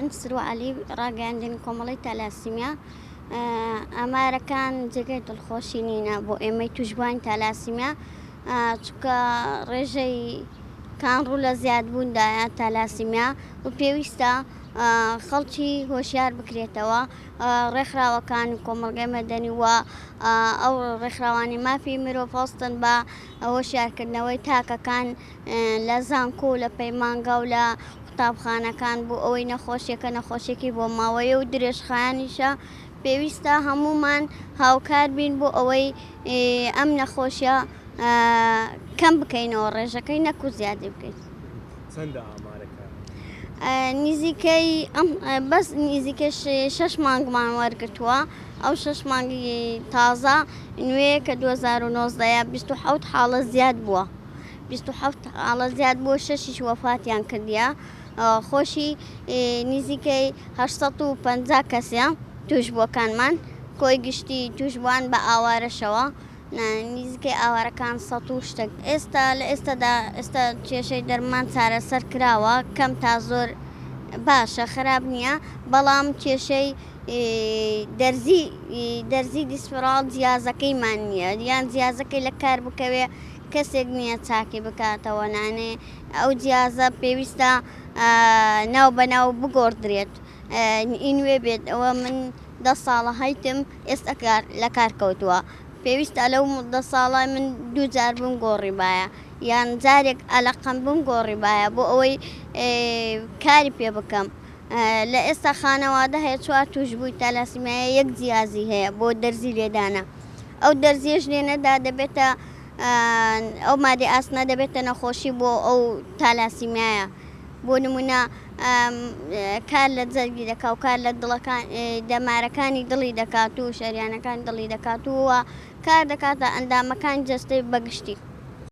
من سروە عەلی ڕاگەیاندنی کۆمەڵەی تالاسیمیا ئامارەکان جێگەی دڵخۆشی نینە بۆ ئێمەی توشبووانی تالاسیمیا چونکە ڕێژەی کان ڕوو لە زیادبووندایە تالاسیمیا و پێویستە خەڵکی هۆشیار بکرێتەوە ڕێکخراوەکان و کۆمەڵگەی مەدەنی و ئەو ڕێکخراوانی مافی مرۆڤ هەڵستن بە هۆشیارکردنەوەی تاکەکان لە زانکۆ و لە پەیمانگا و لە قوتابخانەکان بۆ ئەوەی نەخۆشیەکە نەخۆشیەکی بۆماوەیە و درێژخایەنیشە پێویستە هەموومان هاوکار بین بۆ ئەوەی ئەم نەخۆشیە کەم بکەینەوە ڕێژەکەی نەکو زیادی بکەین. چەندە ئامارەکە؟ نزیکەی ئەم بەس نزیکەی شەش مانگمان وەرگرتووە ئەو شەش مانگی تازە نوێ کە 2019 ە 27 حاڵە زیاد بووە. 27 حاڵە زیاد بووە شەشیش وەفاتیان کردیە خۆشی نزیکەی 850 کەسە توشبووەکانمان کۆی گشتی توشبووان بە ئاوارەشەوە نزیکەی ئاوارەکان سەد و شتێک ئێستا لە ئێستادا ئێستا کێشەی دەرمان چارەسەر کراوە کەم تا زۆر باشە خراپ نییە بەڵام کێشەی دەرزی دەرزی دیسفراڵ جیازەکەیمان نییە یان جیازەکەی لە کار بکەوێ کەسێک نییە چاکی بکاتەوە نانێ ئەو جیازە پێویستە ناو بە ناو بگۆڕدرێت ئی نوێ بێت ئەوە من دە ساڵە هەیتم ئێستا کار لە کار کەوتووە پێویستە لەو دە ساڵە من دوو جار بمگۆڕیبایە یان جارێک ئەلەقەم بمگۆڕیبایە بۆ ئەوەی کاری پێ بکەم لە ئێستا خانەوادە هەیە چوار تووشبووی تالاسیمیایە یەک جیازی هەیە بۆ دەرزی لێدانە ئەو دەرزیەش لێنەدا دەبێتە ئەو مادەی ئاسنە دەبێتە نەخۆشی بۆ ئەو تالاسیمیایە بۆ نمونە کار لە جەرگی دەکا و کار لە دڵەکان دەمارەکانی دڵی دەکات و شەریانەکانی دڵی دەکات و کار دەکاتە ئەندامەکانی جەستەی بەگشتی.